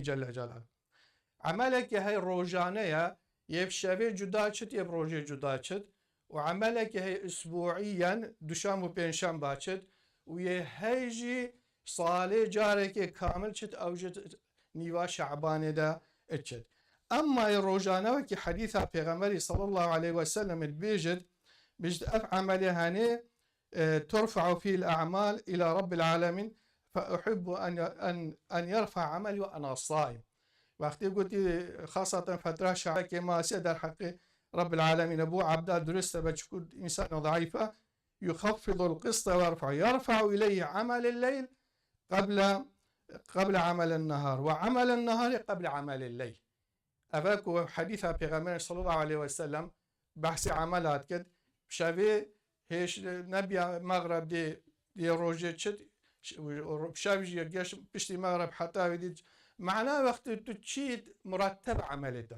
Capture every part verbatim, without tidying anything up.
Celle Celaluhu. Emelekê hey rojane ye, yê bi şevê cuda çit, yê bi rojê cuda çit. Û emelekê hey isbuiyen, duşem û pênşemba çit. Û yê hey jî salê carekê kamil çit, ew jî nîva Şebanê de çit. Emma yê rojane wekî hedîsa Pêxemberî sallallahu aleyhi ve sellem dibêjit, bijt ev emelê henê, e, turfa'u fîl a'mal ila Rabbil alemin, fe uhibbu en, en, en yerfa amel ve ana saim. Wextê gotî, xasaten fetra şe'bekê masiye derheqê Rabbil alemîn e, bo ebda durist e, be çiku însan zayîf e, yuxaffidul qiste ve yerfa, yerfa'u ileyhi amelil leyl qebla, qebla amelin nehar ve amelen nehari qebla amelil leyl. Eve ku hedîsa Pêxemberê sallallahu aleyhi ve sellem behsê emel hat kir. Şevê hêş nebiya mexreb dê, dê rojê çit, şev jî geş piştî mexreb heta wê dî. Mana wextê tu çî muretteb emelê te.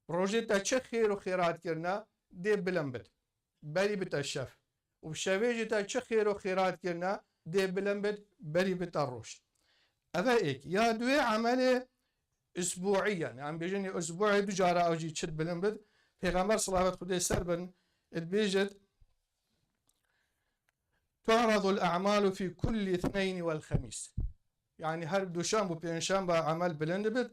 Rojê te çi xêr û xêrat kirine, dê bilind bit. Berî bite şev. Û şevê jî te çi xêr û xêrat kirine, dê bilind bit, berî bite roj. Eve êk. Ya duê emelê isbuiyen. Em bêjin isbuê du cara ew jî çit bilind bit. Pêxember salavat Xwedê ser bin, dibêjit, tu'radul a'malu fi kulli ithneyni vel xemîs. Yani her duşem û pênşemba emel bilind bit.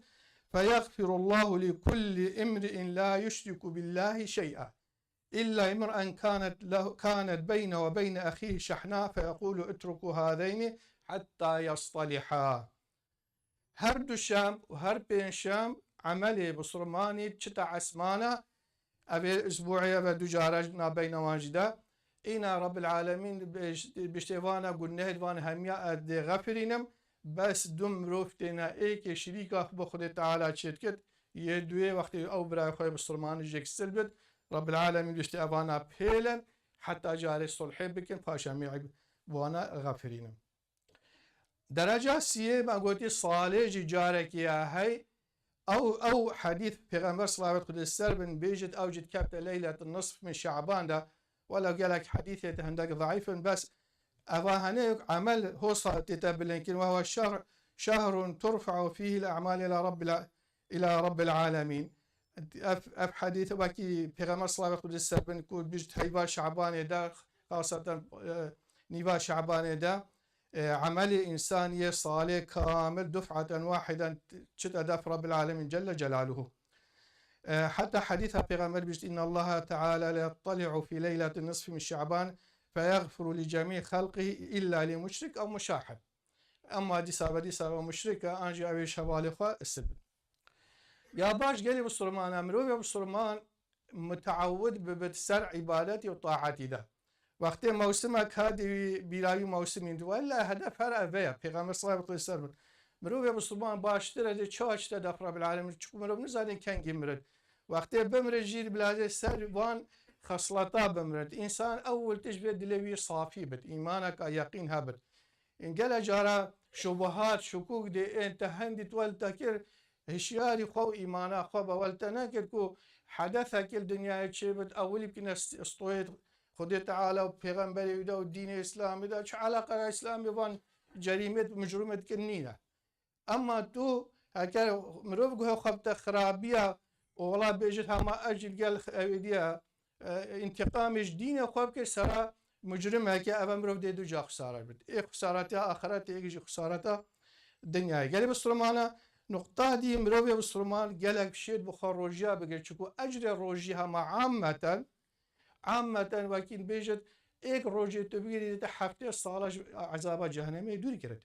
Feyaxfirullahu li kulli imri'in la yuşriku billahi şey'a. Illa imra'en kanet lehu, kanet beyne ve beyne ahihi şehna feyekulu itruku hazeyni hatta yastaliha. Her duşem û her pênşem emelê bisilmanî çita esmana, ev ê isbuê ve du cara nabeyna wan jî de. Îna Rabbil Alemîn bêj-, biştê vana gunehê van hemiya ez dê xefirînim, bes du mirov têne êkê şirîka xwe bi Xwedê Teala çêdikit, yê duyê wextê ew birayê xwe bisilmanî jêk sil bit, Rabbil Alemîn biştê evana pêlin, heta carê sulhê bikin, paşa me wana xefirînim. Dereca siyê me gotî salê jî carekî ya hey. Ew, ew hedîs Pêxember salavat Xwedê ser bin bêjit, ew jî dikefte leyletin nisf min Şaban de. Wela gelek hedîsê te hindek zayîf in, bes eva hene emel hosa tê te bilind kirin. Ve huve şehr, şehrun turfa'u fîhil a'mal ila Rabbil, ila Rabbil alemîn. Ev, ev hedîs wekî Pêxember salavat Xwedê ser bin ku bijt heyva Şabanê de, xaseten, e, nîva Şabanê de, e, emelê însaniyê salê kamil duf'aten wahiden çit edef Rabbil Alemîn Celle Celaluhu. E, heta hedîsa Pêxember bişt, innallaha teala la yattali'u fi leyletin nisfi min Şaban feyaxfiru li cemî xelqihi illa li muşrik ew muşahib. Emma dîsa ve dîsa ve muşrik e, an jî ew ê şevalê xwe sil bin. Ya baş gelê bisilmana, mirovê bisilman mutewid bibit ser îbadetî û taetî de. Wextê mewsimek hatî wî bîra wî mewsimîn di. Wella hedef her ev e ya. Pêxember sallallahu aleyhi ve sellem. Mirovê bisilman baştir e, dê çawa çi te def Rabbil Alemin. Çiku mirov nizanê kengî mirin. Wextê bimre jî bila dê ser van xesleta bimre. Însan ewil tişt vê dilê wî safî bit. Îmaneka yeqîn hebit. Ên gele cara şubuhat, şukûk dê ên te hendî tu el te kir, hişyarî xwe û îmana xwe be wel te nekir ku hedefekê li dinyayê çêbit, ewilî bikine st-, stoyê Xwedê Teala û Pêxemberê wî de û dînê Îslamê de çi eleqa Îslamê van cerîmêt, micrûmêt kin nîne. Emma tu, heker mirov guhe xwe bite xirabiya û wela bêjit hema ez jî li gel ewêdiya, e, întiqamê ji dînê xwe bike sera micrimeke, eve mirov dê du ca xisare bit. Ê xisaretiya axirete, êk jî xisareta dinyayê. Gelê bisilmana, nuqta dî mirovê bisilman gelek şêt bi xwe rojiya bigir. Çiku ecrê rojî hema ammeten, ammeten wekî bêjit, êk rojê tu bigirî, te heftê sala ji ezaba cehenemê dûr kirin.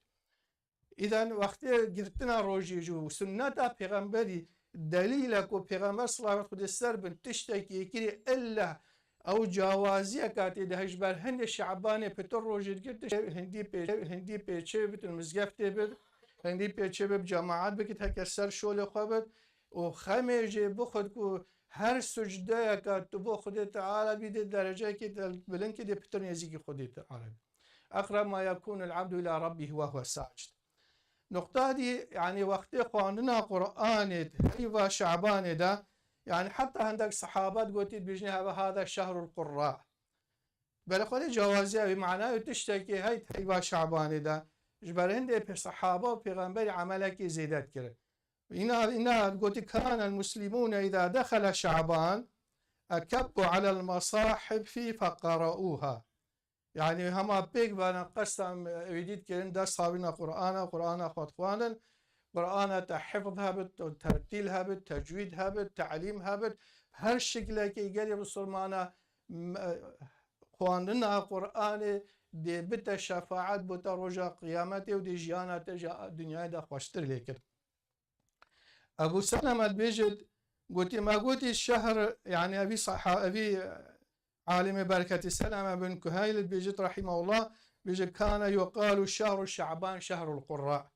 Îden wextê girtina rojê ji sunneta pêxemberî delîl e ku pêxember silamet Xwedê ser bin tiştekî kirî illa ew cawaziyeka tê de hej ber hindê şebanê pitir rojê digirt hindî pê, hindî pê çê bitin mizgeftê bit, hindî pê çê bib cemaat bikit heke ser şolê xwe bit û xemê jê bixwit ku her sucdeyeka tu bo Xwedê Teala bî dê dereceyekê te bilind kê dê pitir nêzîkî Xwedê Teala bî. Eqreb ma yekûnul abdu ila rabbîhi ve huve sacid. Nuqta dî, yanî wextê xwendina Qur'anê heyva Şabanê de, yanî heta hindek sehabat gotî dibêjinê heve hada şehrul qurra. Belê xwedê cawaziya wî mana wî tiştekê heyt heyva Şabanê de, ji ber hindê pê sehaba û pêxemberî emelekê zêde dikirin. Îna, îna gotî, "Kânel muslimûne îzâ dexele Şaban, ekebbu alel masâhifi feqera'ûha." Yani hema pêk bana qestan êdî dikirin, dest havîna Qur'ana, Qur'ana xwe dixwandin, Qur'ana te hifz hebit, tertîl hebit, tecwîd hebit, telîm hebit, her şiklekî gelê Musulmana, m-, xwandina Qur'anê dê bite şefaet bo te roja qiyametê û dê jiyana te ji dinyayê de xweştir lê kir. Ebu Seleme dibêjit, gotî, me gotî şehr, yani evî saha-, evî alimê berketî Seleme bin Kuheyl dibêjit, rahimahullah, bêjit, "Kane yuqalu şehru Şaban şehrul qurra."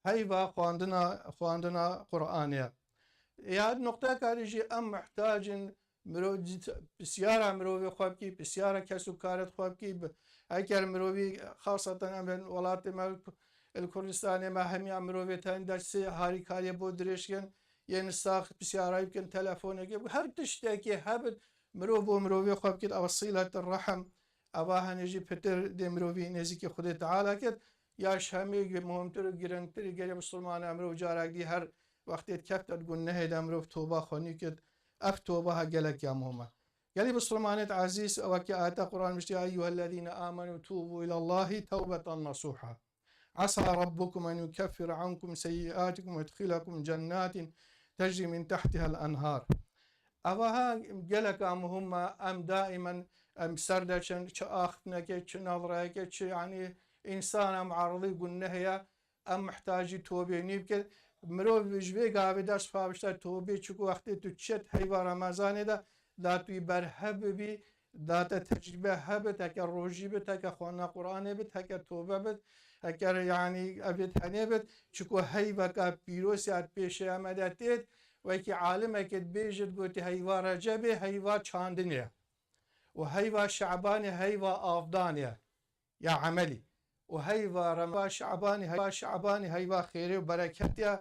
Heyva xwandina, xwandina Qur'anê ye. Ya nuqteka dî jî em muhtac in, mirov, pisyara mirovê xwe bikî, pisyara kes û karê xwe bikî. Bi-, eger mirovî, xaseten em bên welatê me, li Kurdistanê me hemiya mirovê tên dersê harîkariyê bo dirêj kin, yên sax pisyarayî bikin, telefonekê, her tiştekê hebit, mirov bo mirovê xwe bikit, ew siletir rehm, eva hene jî pitir dê mirovî nêzîkî Xwedê Teala kit. Ya ji hemî muhimtir û girîngtir, gelê Musulmana mirov carek dî her wextê dikefte di gunehê de mirov toba xwe nîkit. Ev toba ha gelek ya muhim e. Gelî Musulmanêt ezîz, wekî ayeta Qur'an biştî, "Ya eyyuhellezîne amenu tûbû ilallahî tewbeten nesûha. Esa rabbukum en yukeffire ankum seyyiatikum ve yudxilekum cennatin tecri min tahtihel enhar." Eva ha geleka muhim e, em daimen em ser de çin, çi axiftinekê, çi navrayekê, çi yanî însan e muaridî gunehê ye, em mihtacî tobê nî bikin. Mirov ji vê gavê dest pabişte tobê, çiku wextê tu çet heyva Remezanê de, da tu yî berhev bibî, da te tecrîbe hebit, heke rojî bit, heke xwendina Qur'anê bit, heke tobe bit, heke yanî evê tenê bit, çiku heyveka pîroz ya pêşeya me de têt, wekî alimekê dibêjit, gotî heyva Recebê heyva çandinê ye. Û heyva Şabanê heyva avdanê ye. Ya emelî. Û heyva Rema-, Şabanî, heyva Şabanî, heyva xêrê û bereketê ye.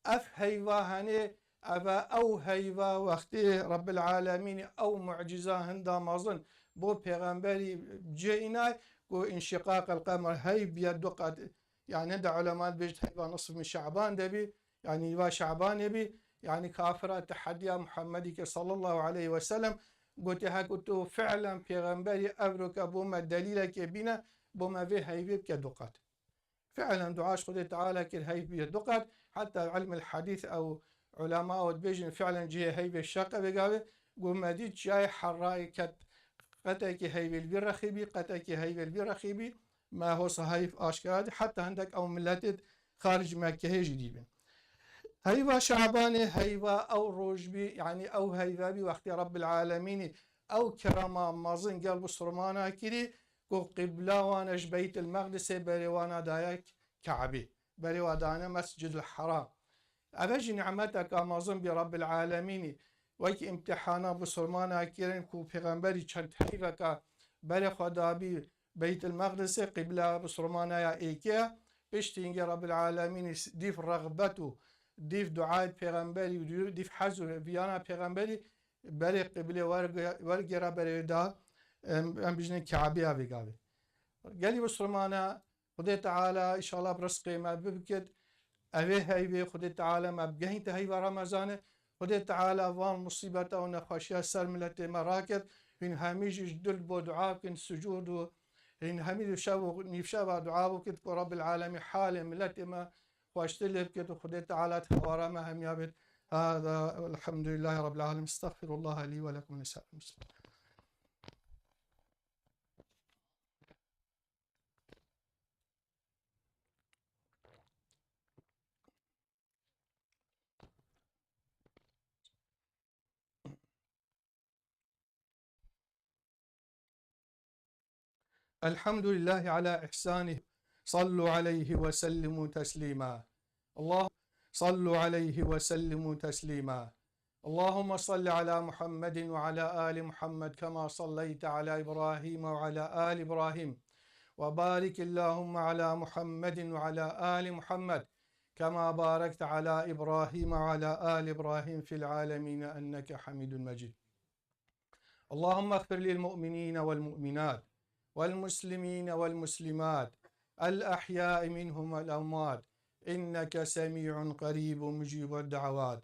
Ev heyva henê, ev e ew heyva wextê Rebbil Alemînî ew mucîza hinda mezin bo pêxemberî cê înay, ku înşiqaqel qemer hey biye du qat, yani hinda ulema dibêjit heyva nisf min Şaban de bî, yani nîva Şabanê bî, yani kafira tehediya Muhammedî ke sallallahu aleyhi ve sellem, gotê, "Hek û tu fi'len pêxemberî, evroke bo me delîlekê bîne, bo me vê heyvê bike du qat." Fi'len dua ji Xwedê Teala kir, heyv bîye du qat. Heta ilmil hadîs ew ulema ew dibêjin, fi'len cihê heyvê şeq e vê gavê. Got, me dît çiyayê Herrayê ket, qetekî heyvê li vî rexî bî, qetekî heyvê li vî rexî bî. Me hosa heyv aşkera dî. Heta hindek ew miletê xaricî Mekkehê jî dîbin. Heyva Şabanê, heyva ew roj bî, yanî ew heyve bî, wextê Rebbil Alemînî ew kerema mezin gel Musulmana kirî, ku qîbla wan e ji Beytil Meqdisê berê wana daye Kabê, berê wa dane Mescidil Heram. Ev e jî nimeteka mezin bî Rebbil Alemînî, wekî îmtihana Musulmana kirin, ku pêxemberî çend heyveka berê xwe dabî Beytil Meqdisê, qîbla Musulmana ya êkê ye. Piştî hingê Rebbil Alemînî dîf rexbet û dîf duayê pêxemberî û dîf hez û viyana pêxemberî berê qiblê werge-, wergêra berê da, em, em bijînin Kabeya vê gavê. Gelî Musulmana, Xwedê Teala înşallah bi rizqê me bibikit. Evê heyvê Xwedê Teala me bigehînte heyva Remezanê. Xwedê Teala van musîbeta û nexweşiya ser miletê me rakit. Hûn hemî jî ji dil bo dua bikin, sucûd û hûn hemî şev û nîvşeva dua bikit ku Rabbil Alemî halê miletê me xweştir lê bikit û Xwedê Teala di hewara me hemiya bêt. Hada, elhamdülillahi Rabbil Alemin. Estağfirullah li ve lekum ve lisa'il muslimin. الحمد لله على إحسانه. صلوا عليه وسلموا تسليما. الله، صلوا عليه وسلموا تسليما. اللهم صل على محمد وعلى آل محمد كما صليت على إبراهيم وعلى آل إبراهيم. وبارك اللهم على محمد وعلى آل محمد كما باركت على إبراهيم وعلى آل إبراهيم في العالمين إنك حميد مجيد. اللهم اغفر للمؤمنين والمؤمنات والمسلمين والمسلمات الأحياء منهم والأموات إنك سميع قريب مجيب الدعوات.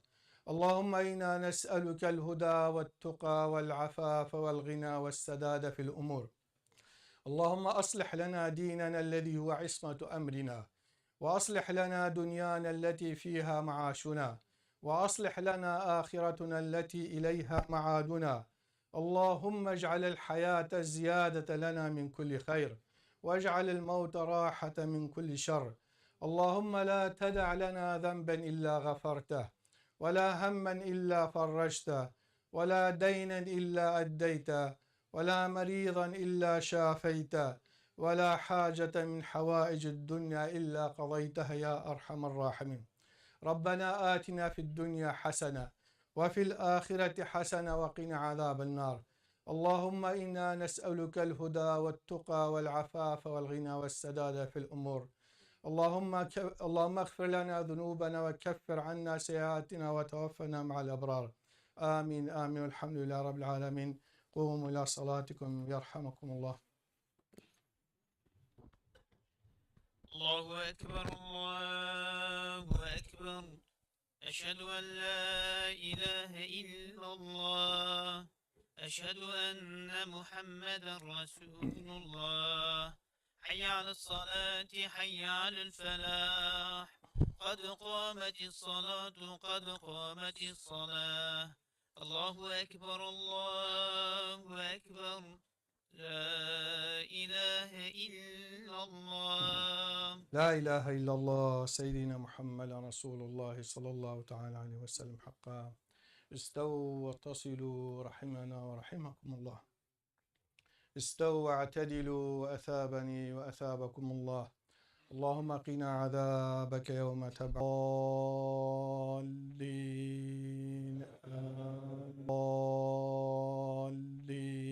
اللهم إنا نسألك الهدى والتقى والعفاف والغنى والسداد في الأمور. اللهم أصلح لنا ديننا الذي هو عصمة أمرنا، وأصلح لنا دنيانا التي فيها معاشنا، وأصلح لنا آخرتنا التي إليها معادنا. اللهم اجعل الحياة زيادة لنا من كل خير، واجعل الموت راحة من كل شر. اللهم لا تدع لنا ذنبا إلا غفرته، ولا هما إلا فرجته، ولا دينا إلا أديته، ولا مريضا إلا شافيته، ولا حاجة من حوائج الدنيا إلا قضيتها يا أرحم الراحمين. ربنا آتنا في الدنيا حسنة وفي الآخرة حسنة وقنا عذاب النار. اللهم إنا نسألك الهدى والتقى والعفاف والغنى والسداد في الأمور. اللهم ك-، اللهم اغفر لنا ذنوبنا وكفر عنا سيئاتنا وتوفنا مع الأبرار. آمين، آمين، والحمد لله رب العالمين. قوموا إلى صلاتكم يرحمكم الله. الله أكبر، الله أكبر. أشهد أن لا إله إلا الله. أشهد أن محمدا رسول الله. حي على الصلاة، حي على الفلاح. قد قامت الصلاة، قد قامت الصلاة. الله أكبر، الله أكبر. لا إله إلا الله. لا إله إلا الله، سيدنا محمد رسول الله صلى الله تعالى عليه وسلم حقا. استووا واتصلوا رحمنا ورحمكم الله. استووا واعتدلوا وأثابني وأثابكم الله. اللهم قنا عذابك يوم تبعث. الضالين. آمين. الضالين.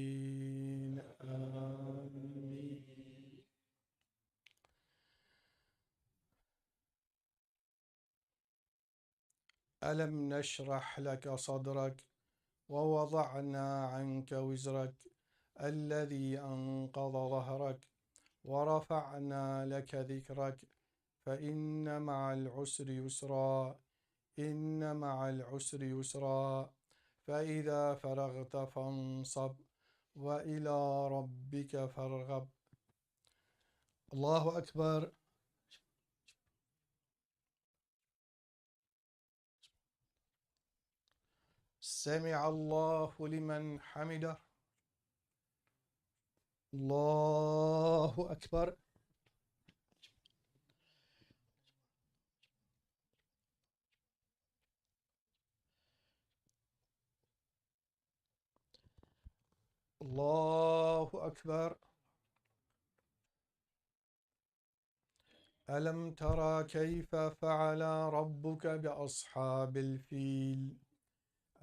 آمين. ألم نشرح لك صدرك ووضعنا عنك وزرك الذي أنقض ظهرك ورفعنا لك ذكرك فإن مع العسر يسرا، إن مع العسر يسرا، فإذا فرغت فانصب، وإلى ربك فارغب. الله أكبر. سمع الله لمن حمده. الله أكبر. الله أكبر. ألم تر كيف فعل ربك بأصحاب الفيل؟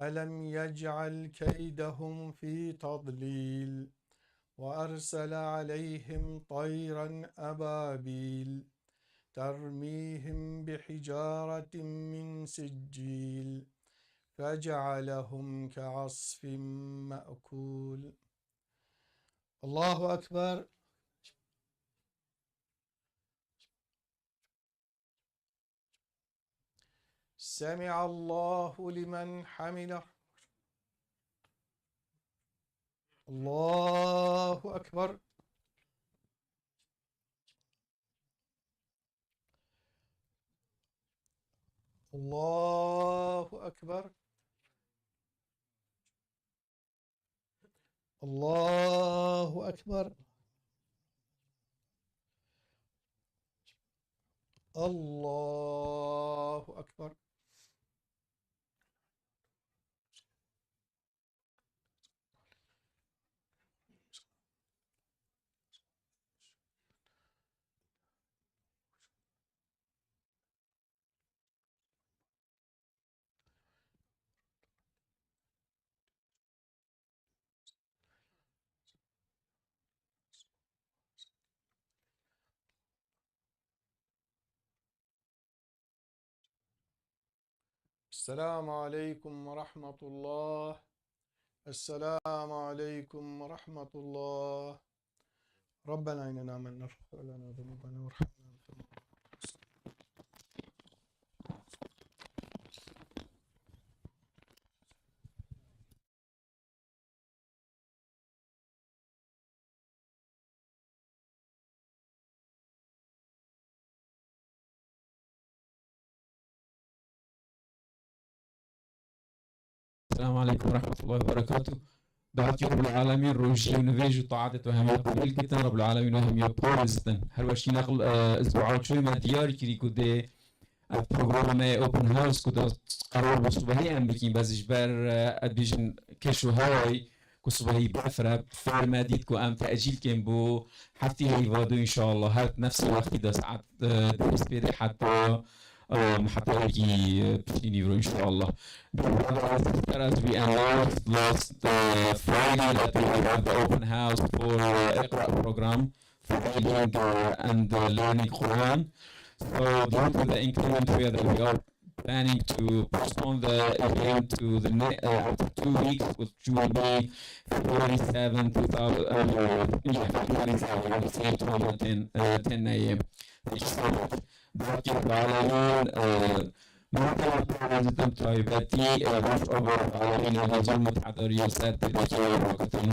ألم يجعل كيدهم في تضليل؟ وأرسل عليهم طيرا أبابيل ترميهم بحجارة من سجيل فجعلهم كعصف مأكول. الله أكبر. سمع الله لمن حمده. الله أكبر. الله أكبر. الله أكبر. الله أكبر. السلام عليكم ورحمة الله. السلام عليكم ورحمة الله. ربنا إننا آمنا فاغفر لنا ذنوبنا وارحمنا أنت مولانا. Selamun aleykum ve rahmetullahi ve berekatuh. Dawetî Rabbul Alemîn rojî û nivêj û taetê tu hemiya qebûl kitin, Rabbul Alemîn we hemiya parêzitin. Her weşî neql, e, ez duaçoyê me diyar kirî ku dê ev programa me yê Open House ku da qerar bû sibehî em bikîn, bes ji ber, e, ez bêjin keş û hewayî ku sibehî befir e, fêr me dît ku em tecîl kên bo heftê heyva du înşallah, her nefsê wextî de saet, e, deh pê de heta, e, heta wekî, e, piştî nîvro înşallah. As we announced last, uh, Friday that we will have the open house for, uh, Iqra program for reading, uh, and, uh, learning Quran. So due to the inclement weather, we are planning to postpone the event to the ne-, uh, after two weeks, which will be February seventh, two thousand, uh, yeah, February seventh, at the same time at ten, uh, ten a m. Thank you so much. Dawetî Rabbul Alemîn, uh, Mehkema parêzitin taybetî, e, Rojava Alemîn e, hezûr mutehedariya ser têdekê rakitin.